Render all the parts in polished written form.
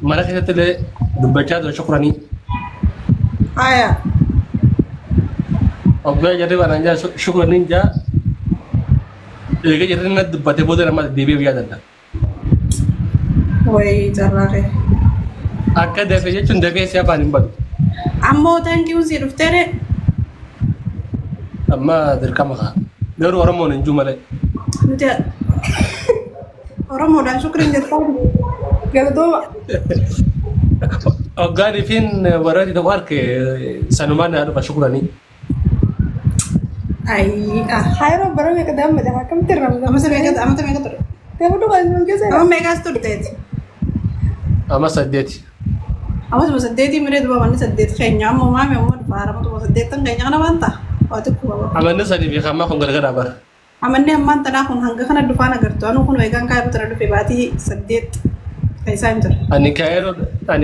Mana keessatti illee dubbachaa ture shukuranii. Haya. Hoggaa jarri waan jaa shukuraniin jaa eega jarri na dubbate booda nama deebi'ee biyyaa danda'a. Wayii carraa kee. Akka dafee jechuun dafee si afaan hin badu. Ammoo thank you si dhufteere. Amma dirqama kaa. Garuu Oromoon hin jiru malee. Nuti Oromoodhaan shukriin jettaa. Galatooma. Hoggaan ifiin warra tokko arke sanumaan naa dhufa shukuranii. Ayii ah. Hayroo bara meeqa dammade akkamitti irraa Amata meeqa amata meeqa ture? Gaafa dhugaa hin keessa Amma meeqaas turteeti? Amma saddeeti. Amatuma saddeetii miree duba manni saddeet keenya amma maami amma dhufa amatuma saddeettan keenya kana waan ta'a. Waa xiqqoo qaba. Amanni sadii fi kammaa kun gargaraa bara. Amanni ammaan tanaa kun hanga kana dhufaan agartu. Anuu kun eegaan kaayiroo tana dhufe baatii saddeet keessaa hin ture. Ani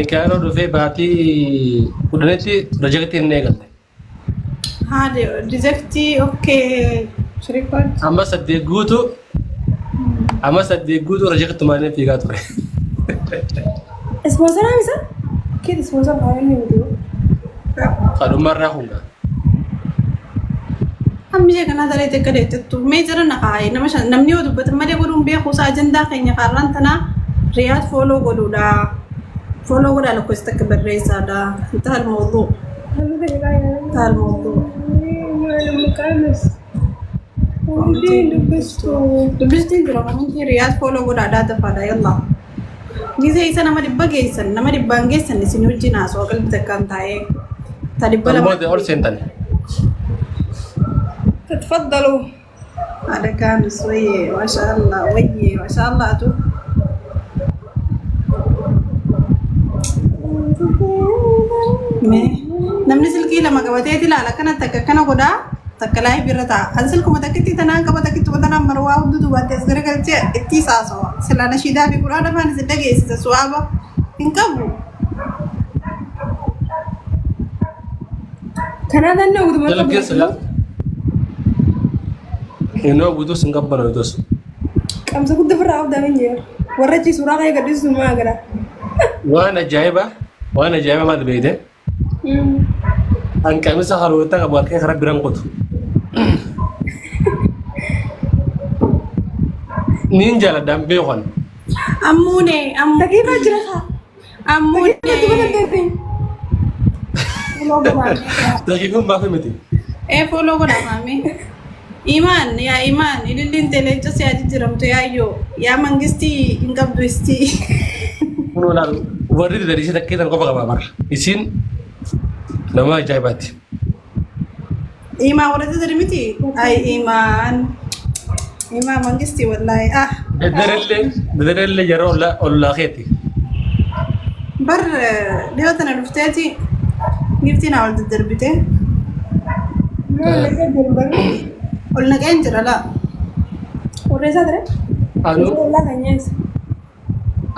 kaayiroo dhufee baatii 10tti pirojektii hin eegalle. Haa rejectii okay. Shirikoon. Amma saddeet guutuu pirojektumaan fiigaa ture. Ispoonsaraa isa? Keet sponsor haa inni miti. Kadhumarraa hundaa. Hammi ishee kanaa taree takka deettettu mee jara na kaa'e nama shan namni yoo dubbatan malee godhuun beeku isaa ajandaa keenya kaarraan tanaa Riyaad follow godhuudha. Follow godhaa lakkoofsa takka barreessaadha. انتهى الموضوع. انتهى الموضوع. Dubbistiin jira wanti Riyaad follow godhaadhaa dafaadha yalla. Gizee isa nama dhibba geessan nama dhibbaan geessan isin wajjin haasawaa qalbii takkaan taa'ee. Ta 200. Booda ol seentan. تتفضلوا. هذا كان ويه ما شاء الله ويه ما شاء الله أتو. Mee namni silkii lama qabateeti ilaala kana takka kana godhaa takka live irra ta'a. An silkuma takkitti tanaan qaba takkittuma tanaan marwaa hudduu dubaatti as garagalchee itti saasawa. Silaa nashiidaa fi quraana afaan isin dhageessisa su'aaba hin qabu. Kanaaf inni guutummaa Jala keessa yaa. Inoo guutuu sin qabbana guutus. Qabsa guddaa ofirraa qabdaa min jira. Warra achi suuraa ka'ee gadhiisu maa gara. Waan ajaa'ibaa maal beekte? An qamisa haroota qabu harkee karaa biraan qotu. Niin jaaladhaan beekan. Ammuune ammuune Daqiiqaa jira kaa. ammuune. Daqiiqaa dandeetti. Follow godhaa. Daqiiqaan maafi miti. Ee follow godhaa maami. Imaan yaa Imaan ililliin teleenca si jijjiiramtu yaayyoo yaa mangistii hin qabdu istii. Kun olaanu warri didanii ishee takkee tan qofa qabaa bara. Isiin nama ajaa'ibaati. Imaan warra didari miti? Ay Imaan. Imaan mangistii wallaahi ah. Daddarellee yeroo ollaa keeti. Bar dhiyoo tana dhufteeti giftii naa ol daddarbite. Maal akka jiru Ol naqeen jira laa. Warra isaa ture? Anuu Ollaa kan nyaasa.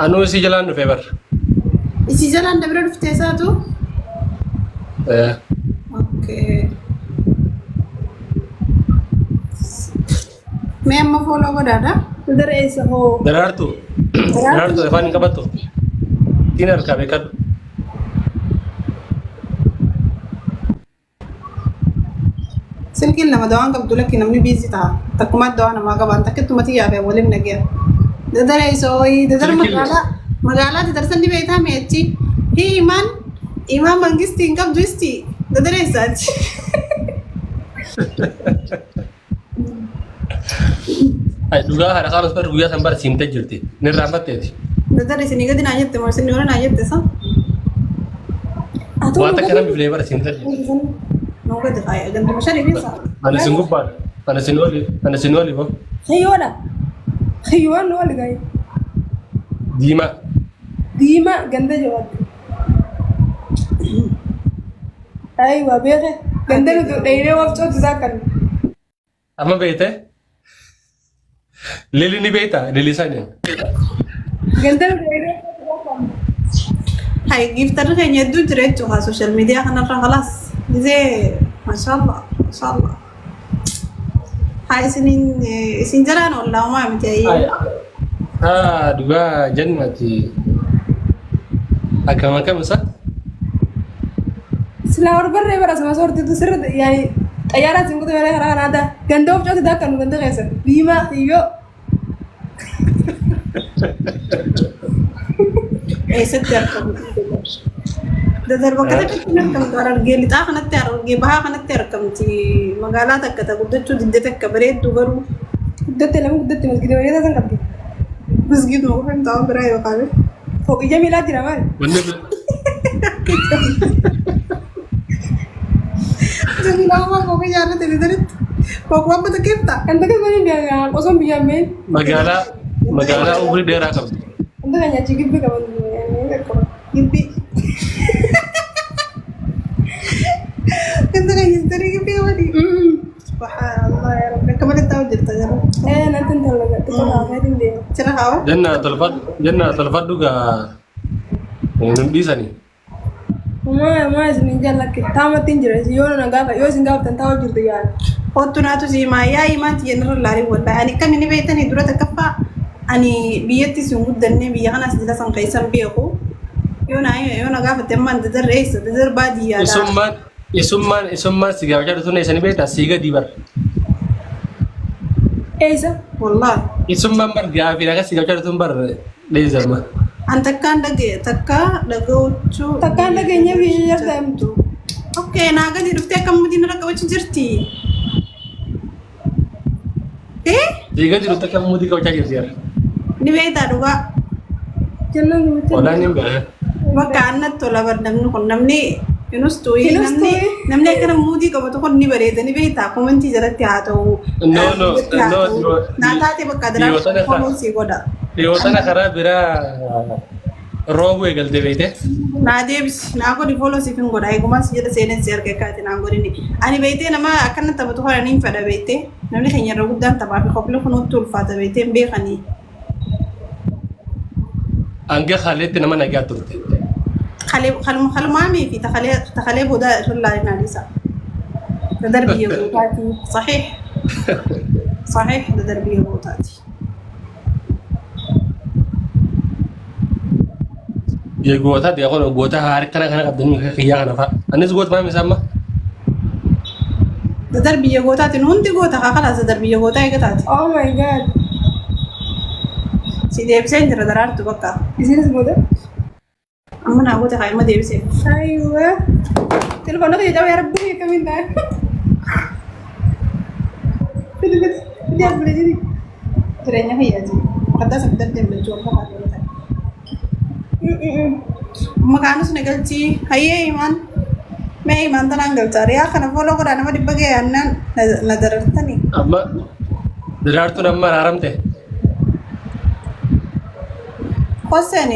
anuu isii jalaan dhufee bar. Isii jalaan dabira dhuftee isaatu? Okay. Mee amma follow godhaadha. Dara eessa hoo? Daraartuu daraartuu afaan hin qabattu. Tiin harkaa beekadhu. Silkiin lama dawaan qabdu lakki namni busy ta'a. Takkumaa dawaa namaa qaban takkittumatti yaafee waliin nagaya. Dadara isooyi dadara magaalaa magaalaa dadarsan ni beektaa meechi. Hi imaan imaan mangistii hin qabdu isti dadara isaati. Ay dhugaa haadha kaanus bar guyyaa san bar siimtee jirti. Ni irraanfatteeti. Dadara isinii gadi naa jette moo isinii ol naa jette sa? Atoo Waan takka namni bilee bar siimtee jirti. Nuu gadi faaya ganduma shanii keessa. Ani isin gubbaan ani isin oli ani isin oli boo Kiyyoodha. Kiyyoon nu oli gahe. Diimaa. Diimaa ganda jabaatti. Aywa beeke. Ganda nuti dhaynee wafcootu isaa kan. Amma beekte? Lili ni beektaa? Lili saniin. Ganda nuti dhaynee Hay giftarri keenya hedduu jira jechuudha social media kanarra khalaas gizee mashallah mashallah. Haa isiniin isin jalaan ollaa miti ayyee. Haa dhugaa jannati. Akkam akkam isa? Silaa barbarree bara sama soortitu sirri yaani xayyaara siin kutu malee karaa kanaa ta'a. Ganda of cooti ta'a kan ganda keessa. Diimaa xiyyoo. Eessatti argamu? Dadar bakka takkatti hin argamtu. Harargee lixaa kanatti harargee bahaa kanatti argamti. Magaalaa takka ta guddachuu didde takka bareeddu garuu Guddatte lama guddatte masgida bareedaa san qabdi. Masgiiduma qofa hin ta'u biraa yookaan. Fooqii jamiilaa jira maali? Wanni Jamiilaa uumaa fooqii jaallate dadaritti. Fooqii waan bata keefta. Kan takka kun hin osoo biyyaan ba'in. Magaalaa magaalaa umrii dheeraa qabdi. Wanta kan nyaachii gibbi qaban. Gibbii. Ganda kan jirtanii gibbii qabanii. Subhanallah yaa Rabbi. Akka malee taa'u jirta garuu. Eh natti hin tolle xiqqoo taa'ee deema. Sira hawa. Janna tolfadhu janna tolfadhu gaa nun dhiisanii. Maa maa isin hin jaallakke taamatti hin jira yoo na gaafa yoo isin gaafatan taa'u jirtu yaala. Kottu naatu si himaa yaa himaan tiyya nirra laalii wallahi ani kam inni beektanii dura takkaffaa ani biyyatti isin guddanne biyya kanas jila san keessan beeku yoo na yoo na gaafatte amma dadar eessa dadar baadiyyaadha. Isummaan isummaan isummaan si gaafachaa dhuftuun eessanii beektaa sii gadii bar. Eessa? Wallahi Isummaan bar gaafii akka si gaafachaa dhuftuun bar dheezama. An takkaan dhagee takka dhaga'uchuu. Takkaan dhageenye biyya jirta himtu. Okay, naa gadi dhuftee akka mutiin irra qabachuu jirti. Eh? Sii gadi dhufte akka mutii qabachaa jirti bar. Ni beektaa dhugaa. Jennaan guutuu. Walaan hin beekan. Bakka annatti tola bar namni kun namni inus tuyi Inus namni tuyi. namni akkana muudii qabatu kun ni bareeda ni beektaa komentii jalatti haa ta'u. No, no, Irratti haa no, ta'u. Naa taate bakka dhiyoo daraartuu sana follow sii godha. Dhiyoo tana karaa biraa roobuu eegalte beekte. Naa deebisi naa godhi follow siif hin godha eegumaa si jala seeneen si arge akka ati naan godhini. Ani beektee nama akkana taphatu kana niin fedha beektee namni keenya irra guddaan taphaa fi kophee kunuutti ulfaata beektee hin beekanii. Hanga kaaleetti nama nagaa turte. Kalumaamii fi takalee booda irra laalin alisa. Dadar biyya gootaati. Saxiix. Saxiix dadar biyya gootaati. Biyya gootaa biyya kun goota haari kana kana qabdanii kiyyaa kana fa'a. Anis goota maal isaa amma? Dadar biyya gootaati. Nu hundi goota haa kalaas dadar biyya gootaa eega taate. Oh my god. Si deebisee hin jira daraartu bakka. Isinis booda. Amma naa goota haa ilma deebisee. Aywa. Telefoona kiyya cabee rabbi akkamiin ta'a. Fidi fidi fidi as bira jiri. Jireenya kiyyaati. Addaa isa fidadde hin bilchuu amma haa ta'u. Maqaanis na galchii hayyee himaan mee himaan tanaan galchaa riyaa kana follow godhaa nama dhibba ga'e annaan na darartanii. Amma daraartuun amma araaramte. Hosseen